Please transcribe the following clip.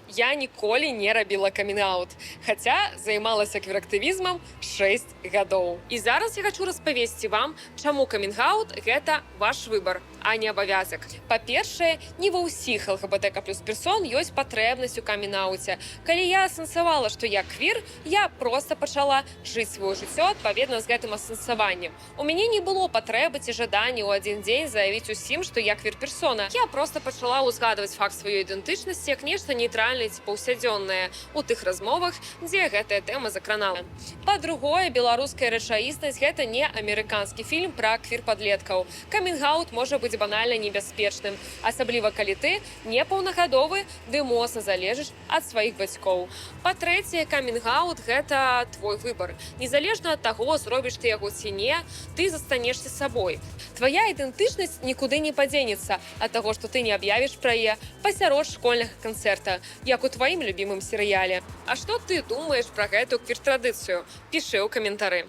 Я ніколі не рабіла камінг-аут, хаця займалася квір-актывізмам 6 гадоў. І зараз я хачу распавесці вам, чаму камінг-аут — гэта ваш выбар, а не абавязак. Па-першае, не ва ўсіх ЛГБТК плюс персон ёсць патрэбнасць у камінг-ауце. Калі я асэнсавала, што я квір, я проста пачала жыць сваё жыццё адпаведна з гэтым асэнсаваннем. У мяне не было патрэбы ці жадання ў адзін дзень заявіць усім, што я квір-персона. Я проста пачала ўзгадваць факт сваёй ідэнтычнасці як нешта нейтральнае ці паўсядзённае у тых размовах, дзе гэтая тэма закранала. Па-другое, беларуская рэчаіснасць — гэта не амерыканскі фільм пра квір-падлеткаў. Камінг-аут можа быць банальна небяспечным, асабліва калі ты непаўнагадовы ды моцна залежыш ад сваіх бацькоў. Па-трэцяе, камінг-аут — гэта твой выбар. Незалежна ад таго, зробіш ты яго ці не, ты застанешся сабой. Твая ідэнтычнасць нікуды не падзенецца ад таго, што ты не аб'явіш пра яе пасярод школьнага канцэрта, як у тваім любімым серыяле. А што ты думаеш пра гэтую квір-традыцыю? Пішы ў каментары.